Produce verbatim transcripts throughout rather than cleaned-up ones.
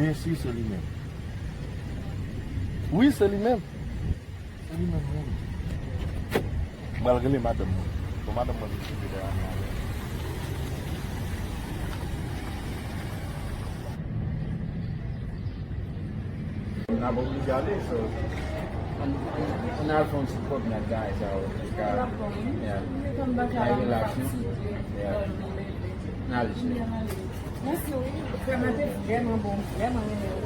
Byen si se li menm. Wi, se li menm. Se li menm, wi. M pral rele madanm mwen. Bon, madanm mwen vin sou dèyè mwen. N ap oblije ale, so. Ann, ann al fè yon ti pwòp nan kay sa yo. Yeah. Ay relax, non? Yeah. N ale, cheri. Mèsi wi. Krèm nan te vrèman bon, m vrèman renmen l.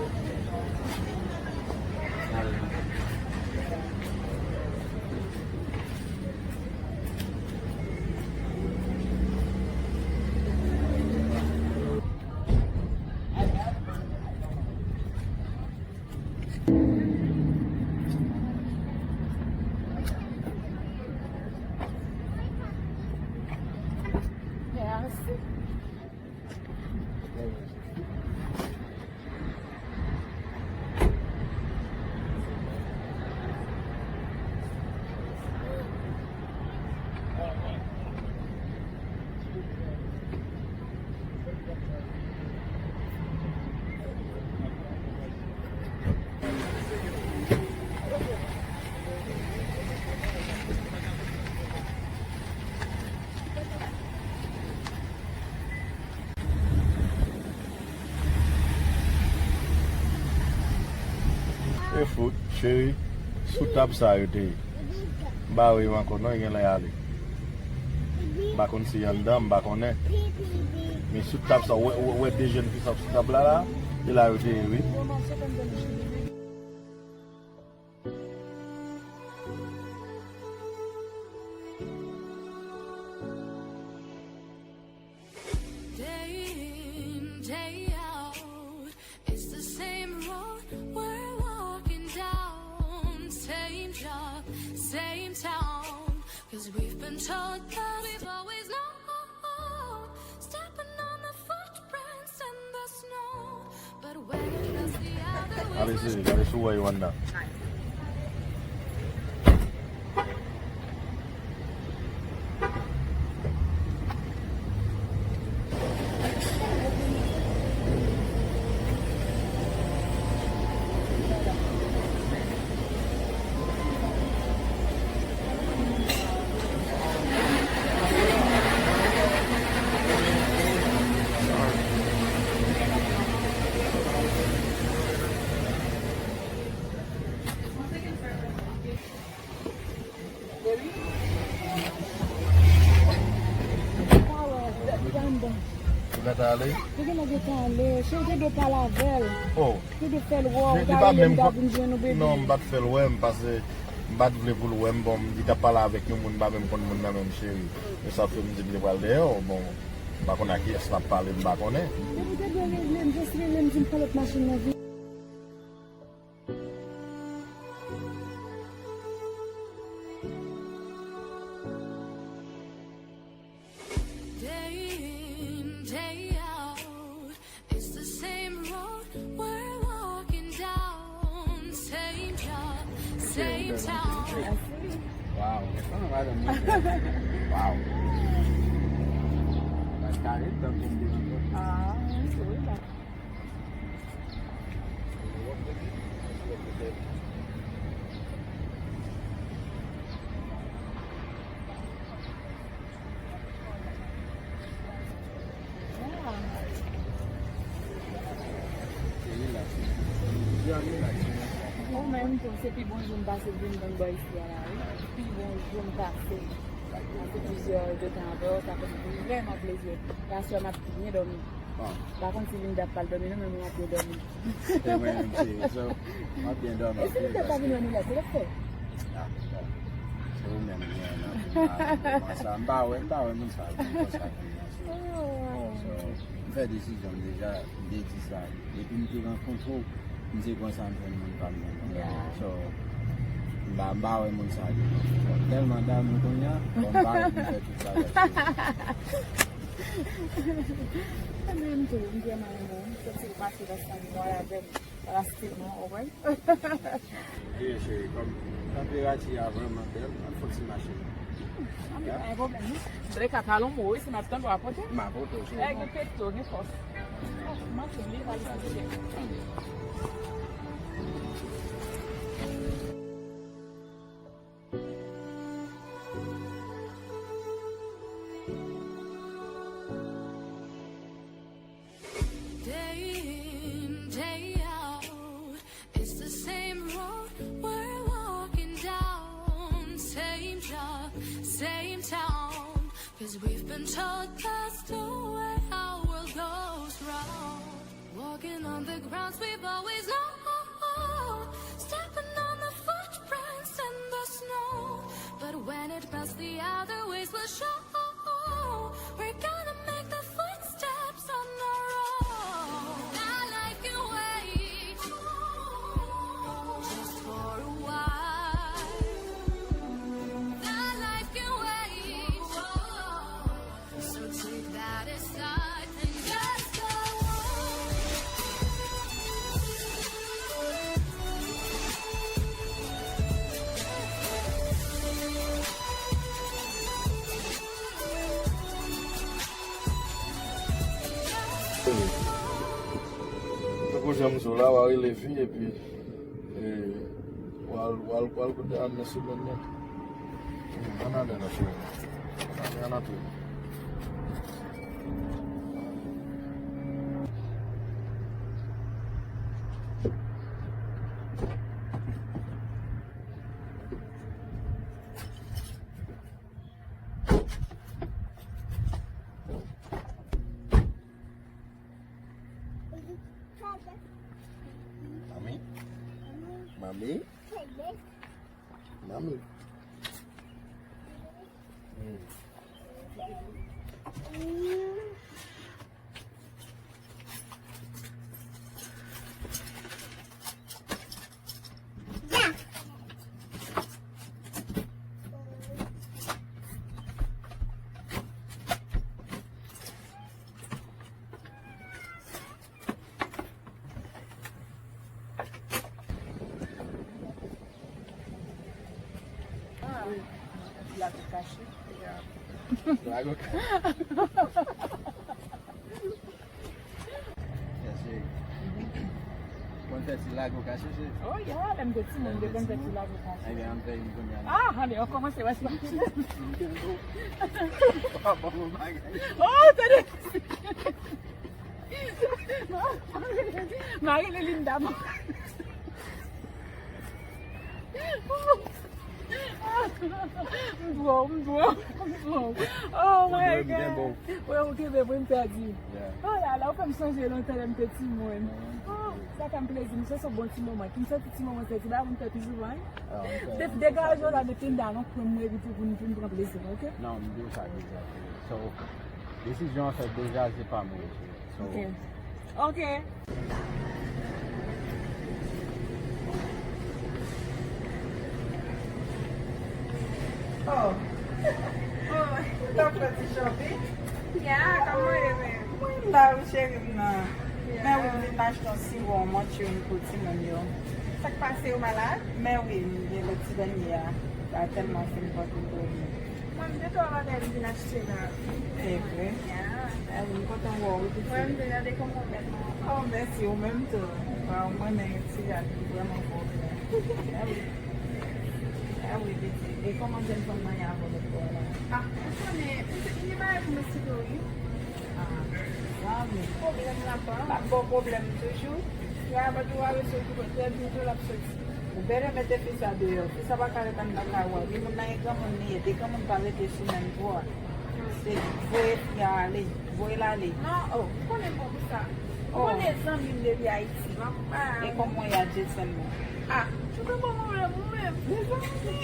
Mèsi. E fout, cheri, sou tab sa yo te ye. M pa wè yo ankò non, yo genlè ale. M pa konn si y anndan, m pa konnen. Men sou tab sa, ou wè, ou wè, ou wè de jèn fi sa sou tab la, la? E la yo te ye, wi. Day in, day out, it's the same road we're walking down, same job, same town. 'Cause we've been told that we've always known, stepping on the footprints in the snow. But when it feels the other way, gade sou, gade sou wè yo anndan. Ou gentan ale? Li genlè gentan ale. Cheri, te dwe pale avè l. Oh. Te dwe fè l wè w, li ta pa rele m, ta vin jwenn ou, baby. Non, m pa t fè l wè m, paske m pa t vle pou l wè m. Bon, li t ap pale avèk yon moun, m pa menm konn moun nan menm, cheri. E sa fè m di m te pral dèyè w. Bon, m pa konn a kiyès l ap pale, m pa konnen. Baby, te dwe rele m, just rele m, di m pran lòt machin nan vin. Day in, day out, it's the same road we're walking down, same job, same town. Wow. Wow. Ah, wi, wi. Ou menm tou, se pi bon jou m pase vin tann bò isi a la, wi. Pi bon jou m pase. Pase plizyè èdtan avè w, sa fè m vrèman plezi. Yè swa m ap byen dòmi. Bon. Pa konn si Linda ap pral dòmi non, men mwen ap byen dòmi. E mwen menm, cheri, so, m ap byen dòmi. E si Linda pa vin wè nou la, se lè fè? Ah, bon. Se ou menm ki gen nan sa. M pa wè, m pa wè moun sa vin konsa kounye a, so. Oh. So, m fè desizyon m deja, m te di sa. Depi m te rankontre w, m se konsa m jwenn moun pa m nan. Yeah. So, m pa, m pa wè moun sa vin. Bon, tèlman damou kounye a, bon, m pa wè pou m fè tout sa. Mwen menm tou, m vrèman renmen w. M santi w mache nan san mwen avè m. Drastikman, ou konprann? Byen, cheri, kòm tanperati a vrèman bèl, ann fè yon ti mache. Ann, pa gen pwoblèm, non. Antouleka, talon m wi, si m ap tann ou a pote. M a pote w, cheri. Gen peto, gen fòs. Day in, day out, it's the same road we're walking down, same job, same town. 'Cause we've been told that's the way our world goes round. Walking on the grounds we've always known, stepping on the footprints in the snow. But when it melts, the other ways will show. We're gonna make the footsteps on our own. That life can wait, just for a while. That life can wait. So take that aside and just go on. Tankou jan m di w la, w a rele fi epi, e, w al, w al, w al kote Ann nan semèn nan. Ann ale nan semèn nan. Ann ale, ann antre. Mami? Mami? Mami? Hmm. Ah, lago kache. Lago kache. Yes, cheri. Konn fè ti lago kache, cheri? Oh, yeah, lè m te timoun, m te konn fè ti lago kache. Ebyen, ann fè youn kounye a. Ah, ale, an kòmanse wè sa. Pa ban mwen bagay. Oh, tande. Mari Linda, bon. M dwo, m dwo, m dwo. Oh my God. Wè, ou kenbe pou m pèdi. Oh la la, ou fè m sonje lontan lè m te timoun. Oh, sa fè m plezi. M se yon bon ti moman. Ki m santi ti moman, se ti bagay pou m fè pi souvan. Degaje w la, mete m dalon, pran m, evite pou n, pou n pran plezi, oke? Non, m di w sa deja. So, desizyon an fèt deja, se pa mwen. So, oke. Oke. Oh. Oh. Ou t ap fè ti shopping? Ya, kòman w ye menm? Mwen la wi cheri m nan. Ya. Men wi, m vin achte yon siwo, yon manchuri pou timoun yo. Sa k pase, yo malad? Men wi, m gen lòt ti dènye a. Sa tèlman fin pòte pwoblèm. Mwen, m gen twa bagay m vin achte la. Se vre? Ya. A wi, m kontan wè w wi pitit. Mwen, m te gade kòman w bèl manman. Oh, mèsi, ou menm tou. Waw, mwen men ti gad li vrèman fò. A wi. A wi, pitit. E kòman jèn fanm nan ye avè w lòt bò a la? Ah, ou konnen, m te gen bagay pou m esplike w wi. Ah, zanmi. Pwoblèm la pa. L ap ba w pwoblèm toujou. Ya, pa tou a reso tou trè byento l ap soti. Ou bèlè mete fi sa deyò. Fi sa pa ka ret anndan kay ou a. Wi, moun nan e granmoun li ye. De granmoun pa rete sou menm twa. Se voye fi a ale. Voye l ale. Non, oh, ou konnen m bon pou sa. Ou konnen zanmi m depi Ayiti. M ap, ah. E kòman w ye a Jason nan? Ah, ou te bon mwen menm, ou menm. Mezanmi.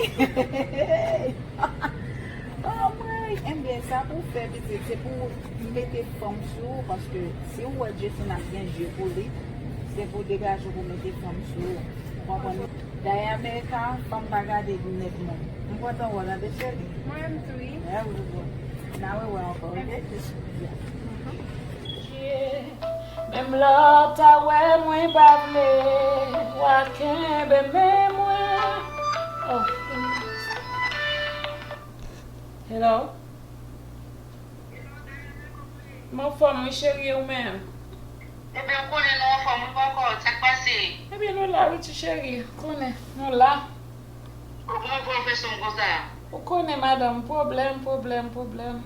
Oh, mwen. Enben, sa pou w fè, pitit, se pou w mete fanm sou ou, paske si w wè Jason ap gen je pou li, se pou w degaje w pou w mete fanm sou ou. Ou konprann? Dayè, Amerika, fanm pa gade nèg moun. M kontan wè w, tande, cheri. Mwen menm tou, wi. Mèsi, boo. N a rewè ankò, oke? Mèsi. Menm lè w ta wè mwen pa vle, w a kenbe men mwen. Oh. Hello? M anfòm wi cheri, e ou menm? Ebyen, ou konnen nou anfòm, wi, bòkò, sa k pase? Ebyen, nou la, wi, ti cheri, ou konnen, nou la. Ou kòman pran fè sonm konsa? Ou konnen, madanm, pwoblèm, pwoblèm, pwoblèm.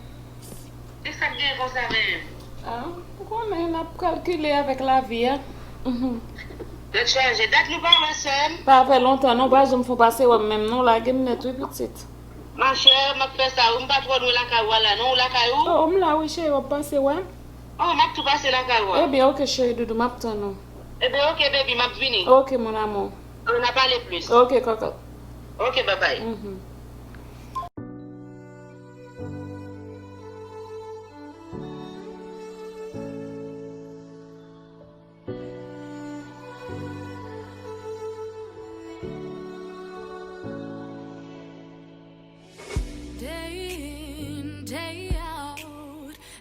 E sa k gen konsa menm? Ah, ou konnen, n ap kalkile avèk lavi a. Mhm. Tèt chaje. Dat nou pa wè, sè m? Pa fè lontan, non, pa janm fè w pase wè m menm, non, lage m nèt, wi, pitit. Machè, m ap fè sa, wi, m pa twò lwen lakay ou a la, non, ou lakay ou? Oh, m la, wi, cheri, w ap pase wè m? Oh, m ap tou pase lakay ou a. Ebyen, oke, cheri doudou, m ap tann ou. Ebyen, oke, baby, m ap vini. Oke, mon amour. N a pale plis. Oke, kòkòt. Oke, babay. Mhm. Day in, day out,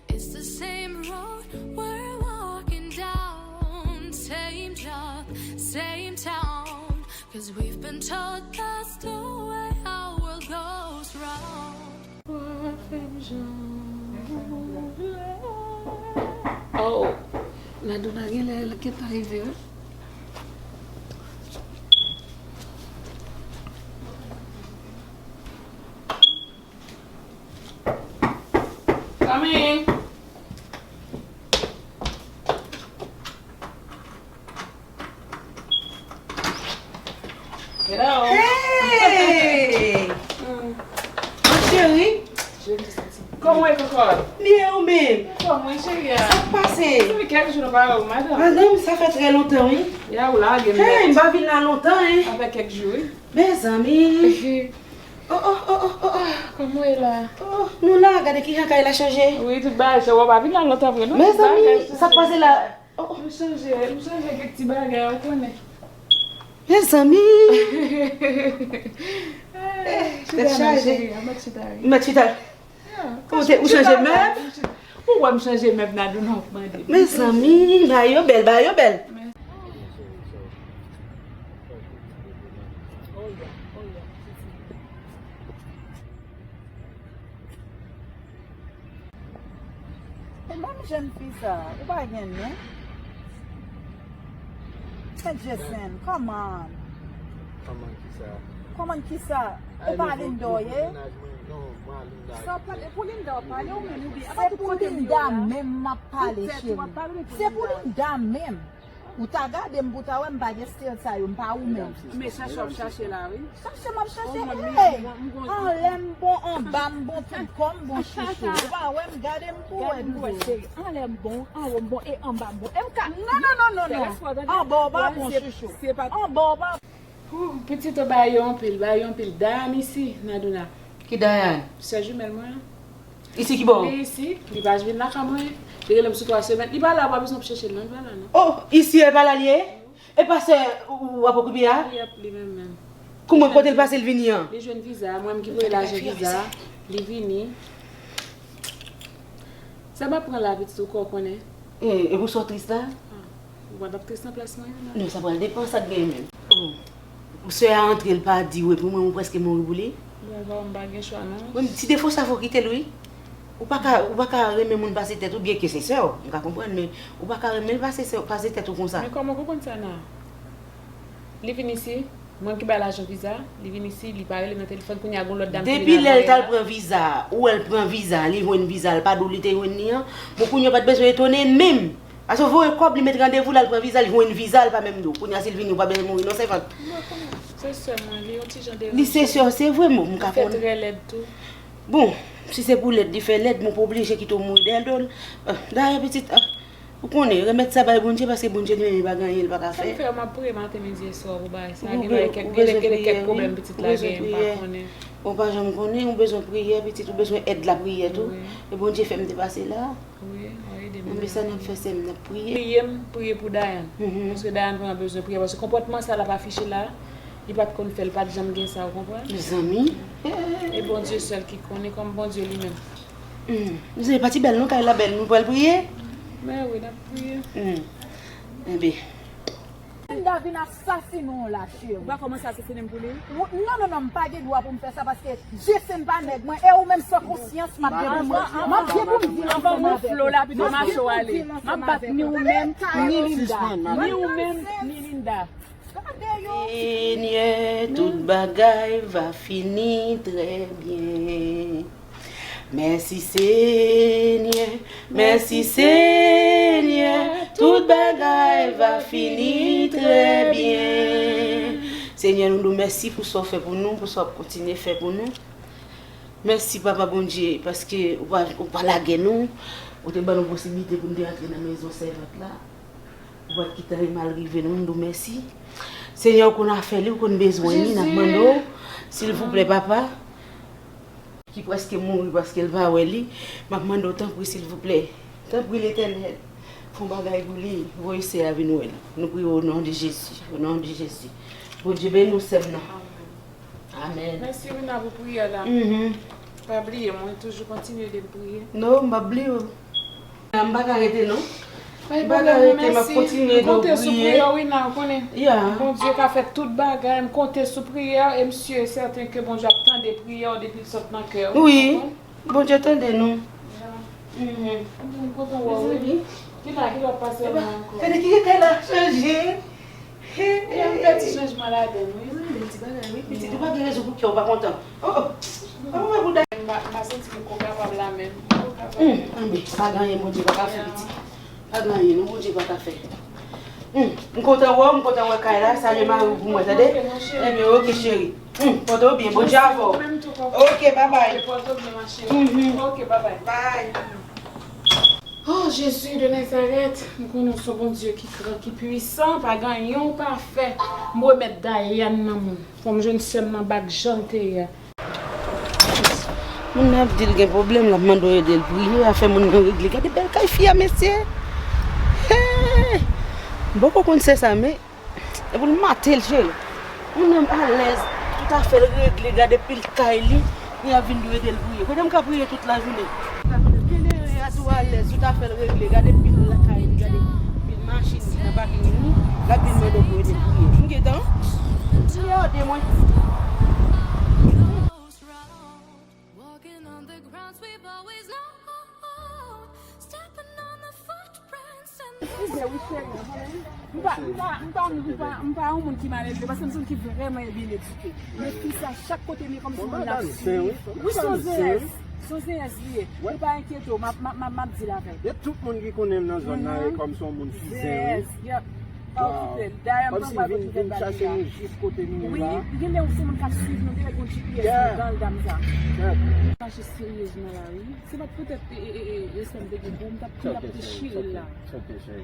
it's the same road we're walking down, same job, same town, 'cause we've been told that's the way our world goes round. Wa fè m jan ou vle. Oh, Nadona genlè l gentan rive, wi. Kòman? Hello. Hey! Mm. Ma chérie. Kòman w ye, kòkòt? Byen, ou menm? Kòman w ye, cheri a? Sa k pase? Sa fè kèk jou nou pa wè w, madanm. Madanm, sa fè trè lontan, wi. Ya, ou lage m nèt. Hey, m pa vin la lontan, hein. Sa fè kèk jou, wi. Mezanmi. Oh, oh, oh, oh, oh, oh. Kòman w ye la? Oh, nou la, gade kijan kay la chanje. Wi, tout bagay, cheri, w pa vin la lontan vre, non? Mezanmi, sa k pase la? Oh, oh. M chanje, m chanje kèk ti bagay, ou konnen. Mezanmi! Tèt chaje. Mèt chita, wi. Mèt chita. Ou te, ou chanje mèb? Ou wè m chanje mèb, Nadona, w ap mande. Mezanmi, bagay yo bèl, bagay yo bèl. E menm jèn fi sa, ou pa gen nen? Men Jason, kòman? Kòman kisa? Kòman kisa? Ou pa Linda w ye? Sa w pale, pou Linda w pale ou menm, oubyen se pou Linda menm m ap pale, cheri. Se pou Linda menm. Ou ta gade m pou w ta wè m pa gen stil sa yo, m pa ou menm. Men chache w ap chache la, wi. Chache m ap chache, hey! Anlè m bon, anba m bon, tout kò m bon, chouchou. Ou pa wè m, gade m pou w wè, doudou. Anlè m bon, anwo m bon, e anba m bon. M ka... Non, non, non, non, non. Anba w pa bon, chouchou. Anba w pa bon. Ooh, pitit, ou bay yo anpil, bay yo anpil. Dayan isi, Nadona. Ki Dayan? Sè jimèl mwen an. Isi ki bò? Li isi, li pa vin lakay mwen. Li rele m sou twa semèn. Li pa la, ou pa bezwen ap chèche l, non, li pa la, non. Oh, isi e pa la li ye? E pastè ou ap okipe a? Yep, li menm menm. Kouman, kote l pase l vini an? Li jwenn viza, mwen menm ki voye lajan viza, li vini. Sa m ap pran la, pitit, ou kò konnen. E, e pou sa w tris la? Ah, ou pa t ap tris nan plas mwen an, non? Non, sa pral depann sa k genyen menm. Oh. Sè a antre, l pa di w, epi mwen, mwen prèske mouri pou li. Bon, bon, m pa gen chwa, non. Wi, ti defo sa, fò w kite l, wi. Ou pa ka, ou pa ka renmen moun pase tèt ou, byenke se sè w, m ka konprann, men ou pa ka renmen l pase sè, pase tèt ou konsa. Men kòman w konprann sa, Nana? Li vin isi, mwen ki bay lajan viza, li vin isi, li pa rele m nan telefòn, kounye a gon lòt dam ki vin al mare la. Depi lè l t al pran viza, ou wè l pran viza, li jwenn viza, l pa di w li te jwenn li an. Bon, kounye a w pa t bezwen etone menm. Paske w voye kòb, li met randevou, l al pran viza, l jwenn viza, l pa menm di w. Kounye a, si l vini, ou pa bezwen mouri non, sèvant. Mwen konnen. Se sè mwen, li yon ti jan deranjan. Li se sè, se vre, m, m ka konn. Li fè trè lèd tou. Bon, si se pou lèd, li fè lèd, mwen pa oblije kite w mouri dèyè do l. Ah, dayè, pitit, ah, ou konnen, remèt sa bay Bondye, paske Bondye li menm, li pa gen anyen, li pa ka fè. Sa m fè, m ap priye maten, midi e swa pou bagay sa. Gen bagay kèk, gen lè, gen lè kèk pwoblèm pitit la gen, m pa konnen. Bon, pa janm konnen, ou bezwen priyè, pitit, ou bezwen èd lapriyè tou. Wi. E Bondye fè m te pase la. Wi, w ede m. Bon, men sa n ap fè, sè m, n ap priye. Priye m, priye pou Dayan. Mhm. Paske Dayan vrèman bezwen priyè. Paske konpòtman sa l ap afiche la, li pa t konn fè l, pa t janm gen sa, ou konprann? Mezanmi. E Bondye sèl ki konnen, kòm Bondye li menm. Hmm. Mezanmi, pati bèl non, kay la bèl, nou pral priye? Men wi, n ap priye. Hmm. Enben. Linda vin asasinen w la, cheri. Ou pa kòmanse asasinen m pou li? Ou- Non, non, non, m pa gen dwa pou m fè sa paske Jason pa nèg mwen. E ou menm san konsyans, m ap gen pou m, m ap gen pou m di ansanm avè w. M ap gen pou m di ansanm avè w. M ap bat ni ou menm, ni Linda. Ni ou menm, ni Linda. Gade yo. Senyè, tout bagay va fini trè byen. Mèsi Senyè, mèsi Senyè, tout bagay va fini trè byen. Senyè, nou di w mèsi pou sa w fè pou nou, pou sa w ap kontinye fè pou nou. Mèsi, Papa Bondye, paske ou pa, ou pa lage nou, ou te ban nou posiblite pou nou te antre nan mezon sèvant la. Ou pa t kite anyen mal rive nou, nou di w mèsi. Senyè, ou konn afè li, ou konn bezwen li, n ap mande w, silvouplè, Papa, ki prèske mouri paske l pa wè li, m ap mande w, tanpri, silvouplè, tanpri, Letènèl, fè yon bagay pou li, voye sè a vin wè l. Nou priye w o non de Jezi, o non de Jezi. Bondye beni w, sè m nan. Amèn. Mèsi, Rina, pou priyè la. Mhm. Pa bliye m, wi, toujou kontinye de m priye. Non, m p ap bliye w. M pa ka rete, non. M pa ka rete, m ap kontinye de w priye. M konte sou priyè w, Rina, ou konnen. Ya. Bondye ka fè tout bagay, m konte sou priyè, e m si e sèten ke Bondye ap tande priyè w depi l sot nan kè w. Wi. Bondye tande nou. Mhm. M kontan wè w, wi. Ki la, ki lòt pase la ankò? Gade ki kay la chanje. He, he, he. Yon bèl ti chanjman ladan l, wi. Wi, bèl ti bagay, wi. Pitit, ou pa gen rezon pou kè w pa kontan. Oh, oh. Kòman w fè pou da- M pa, m pa santi m ko kapab la menm. Ko kapab. Hmm, anben, pa gen anyen Bondye pa ka fè, pitit. Pa gen anyen, non, Bondye pa ka fè. Hmm, m kontan wè w, m kontan wè kay la. Salye mari w pou mwen, tande? Enben, oke, cheri. Hmm, pote w byen, Bondye avè w. Oke, babay. Pote w byen, ma chérie. Mhm. Oke, babay. Bye. Oh, Jezi de Nazarèt, m konnen w se yon Bondye ki gran, ki pwisan, pa gen anyen w pa fè. M remèt Dayane nan men w. Fò m jwenn sè m nan bak jan l te ye a. Moun nan ap di l gen pwoblèm, l ap mande w ede l priye, afè moun nan regle. Gade bèl kay fi a, mesye! Hey! M poko konn sè sa, men e pou l mate l, cheri. Moun nan alèz, tout afè l regle, gade pil kay li, li ap vin di w ede l priye. Kote m ka priye tout lajounen? Genere a tou alèz, tout afè l regle, gade pil lakay li, gade pil machin ki nan paking li, l ap vin mande w pou ede l priye. M gentan priye ode mwen. Walking on the grounds we've always known, stepping on the footprints and the Wi, cheri, ou konnen, m pa, m pa, m pa, m pa, m pa yon moun ki malelve, paske m se yon moun ki vrèman byen edike. Men fi sa, chak kote m ye, kòmsi moun nan ap swiv. Wi, se yon zeyèz. Se yon zeyèz li ye. Ou pa enkyete w, m ap, m ap, m ap, m ap di l avè l. E tout moun ki konnen m nan zòn nan, e kòm se yon moun ki zen, wi. Zeyèz, yep. Pa okipe l. Dayè m pa kwè Bondye fè bagay la. Wi, genlè ou se moun k ap swiv nou, genlè gon G P S nan dan l, dam sa. Mache seryezman la, wi. Se pa t poutèt, e, e, e, e, respè m te gen pou ou, m t ap, m t ap dechire l la.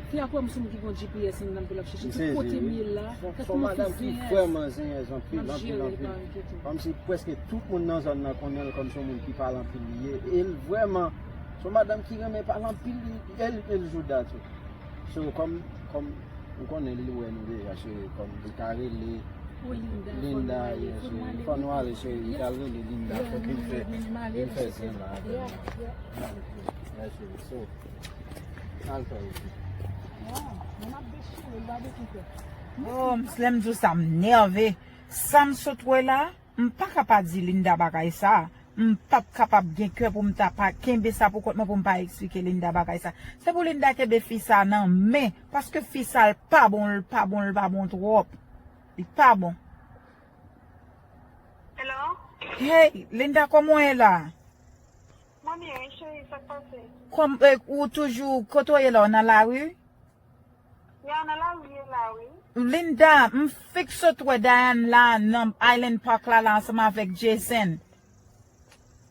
Fi a kwè m se moun ki gon G P S anndan l pou l ap chèche. Tout kote m ye la, tèt mwen fè zeyèz. M ap jere li, pa enkyete w. Kòmsi prèske tout moun nan zòn nan konnen l kòm se yon moun ki pale anpil li ye. E l vrèman se yon madanm ki renmen pale anpil, li, e l, e l jouda tou. So, kòm, kòm ou konnen li wè nou deja, cheri, kòm li ka rele Linda, yes, cheri. Fò nou ale, cheri, li ka rele Linda, fòk vin fè, vin fè zen la avè nou. Yes, cheri, so, al fè ou. Oh, m, lè m di w sa, m nève. Sa m sot wè la, m pa ka pa di Linda bagay sa. M p ap kapab gen kè pou m ta pa kenbe sa pou kont mwen, pou m pa eksplike Linda bagay sa. Se pou Linda kenbe fi sa nan men, paske fi sa l pa bon, l pa bon, l pa bon twòp. Li pa bon. Hello? Hey, Linda, kòman w ye la? Mwen byen, wi, cheri, sa k pase? Kòm, eh, ou toujou, kote w ye la, w nan lari? Ya, nan lari ye la, wi. Linda, m fik sot wè Dayane la nan Island Park la, la ansanm avèk Jason.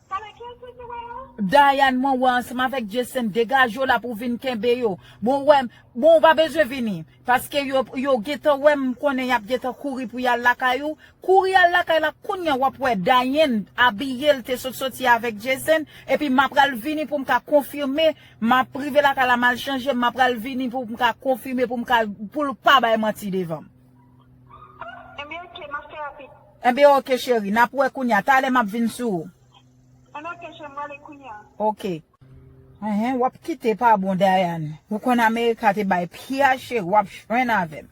Talè, kiyès ou te wè la? Dayane, mwen wè ansanm avèk Jason, degaje w la pou w vin kenbe yo. Bon, wè, bon, ou pa bezwen vini, paske yo, yo gentan wè m, konnen y ap gentan kouri pou y al lakay ou. Kouri al lakay la kounye a, w ap wè Dayane abiye, l te sot soti avèk Jason, epi m apral vini pou m ka konfime, m ap rive lakay la, m al chanje, m apral vini pou m ka konfime, pou m ka, pou l pa bay manti devan m. Enben, oke, m ap fè rapid. Enben, oke, cheri, n ap wè kounye a, talè m ap vin sou ou. Enben, oke, cheri, m prale kounye a. Oke. Enhen, w ap kite pa bon, Dayane. Ou konn America te bay pye a, cheri, w ap jwenn avè m.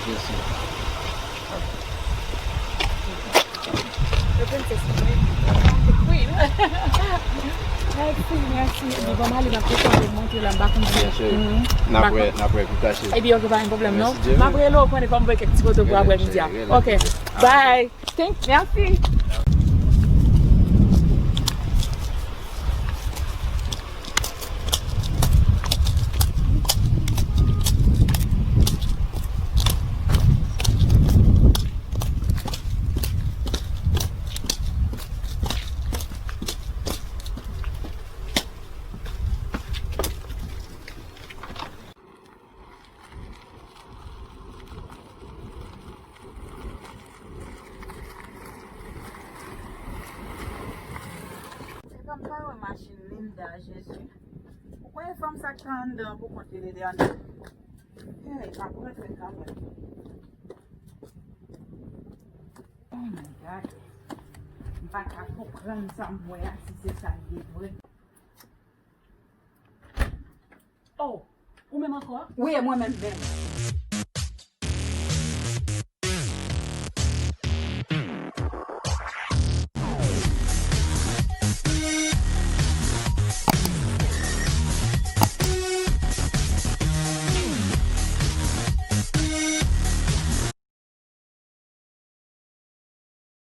Mèsi. Mèsi, mèsi. Epi bon, m ale, m ap fè sa, m montre la, m pa konn si. Byen, cheri. N ap wè, n ap wè pita, cheri. Epi, ok, pa gen pwoblèm, non. Mèsi, Dieu. M ap rele w, konnen fò m voye kèk ti foto pou apre midi a. Ok, bye. Thank, mèsi. Epa m pa wè machin Linda, Jezi. Ou kwè fanm sa k ta anndan pou kont li, Liliane? Hey, m ap rantre kanmenm. Oh my God. M pa ka konprann sa m wè a, si se sa l ye vre. Oh, ou menm ankò? Wi, e mwen menm menm.